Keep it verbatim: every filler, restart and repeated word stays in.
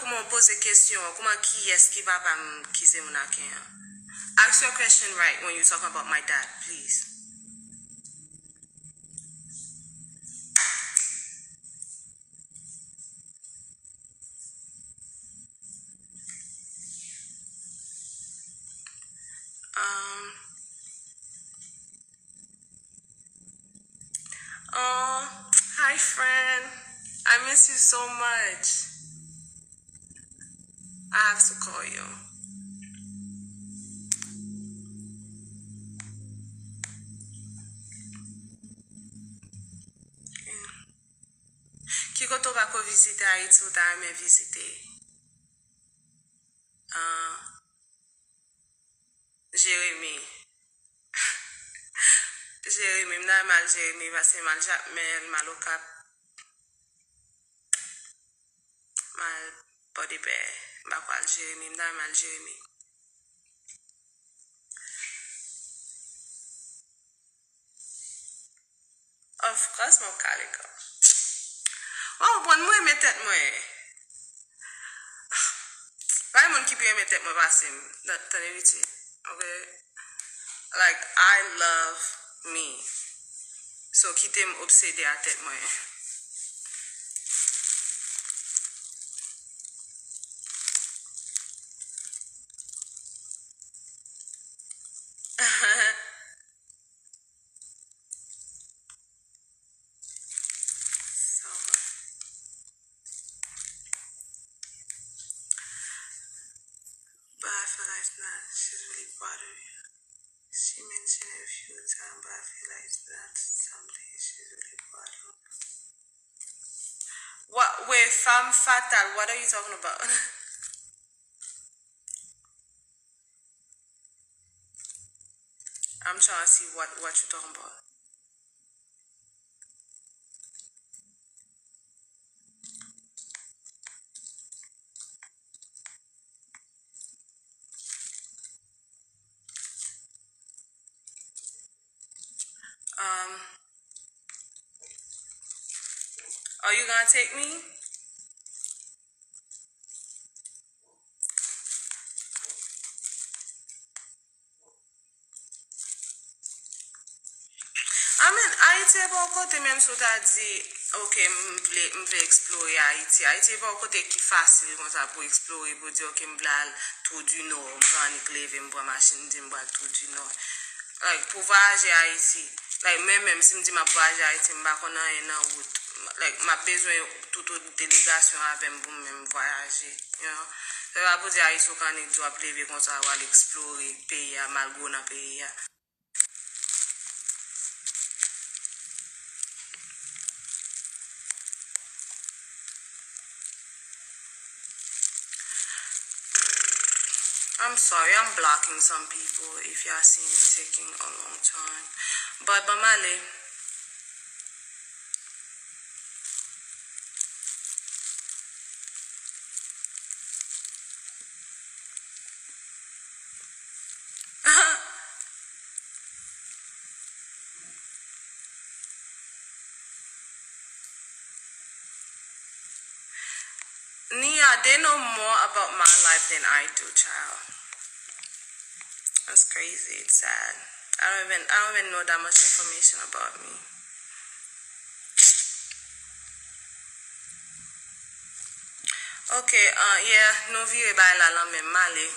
Kouman w poze kesyon an? Kouman, kiyès ki papa m ki se moun Aken an? Ask your question right when you talk about my dad, please. Um, oh, hi friend. I miss you so much. I have to call you. Ki kote w pako vizite Ayiti ou ta renmen vizite? Ah, Jeremi. Jeremi, m ta renmen al Jeremi, paske m al Jakmèl, m al Okap, m al Pòdepè, m pako al Jeremi, m ta renmen al Jeremi. Of course, m ap kale kò. Ou konprann, mwen renmen tèt mwen. Pa gen moun ki pi renmen tèt mwen pase m. Tande piti. Ok? Like, I love me. So, kite m obsede a tèt mwen. So, but I feel like it's not, she's really bothering you. She mentioned it a few times, but I feel like it's not something she's really bothering. What? Wait, femme fatale, what are you talking about? I'm trying to see what, what you talking about. Um, are you gonna take me? I mean, Ayiti e pa yon kote, menm si w ta di, ok, m vle, m vle eksplore Ayiti. Ayiti e pa yon kote ki fasil konsa pou eksplore, pou di, ok, m vle al Twou di Nò, m pran annik leve, m pran machin, m di m pral Twou di Nò. Like, pou vwayaje Ayiti, like, men menm si m di m ap vwayaje Ayiti, m pa konn anyen nan wout. Like, m ap bezwen tout yon delegasyon avè m pou m menm vwayaje, you know. Se pa pou di Ayiti ou ka annik di w ap leve konsa, w al eksplore peyi a, m al gwo nan peyi a. I'm sorry, I'm blocking some people if y'all see me taking a long time. But, ban m ale. Nia, they know more about my life than I do, child. That's crazy. It's sad. I don't even, I don't even know that much information about me. Ok, uh, yeah, nou vire bay la lan menm, m ale.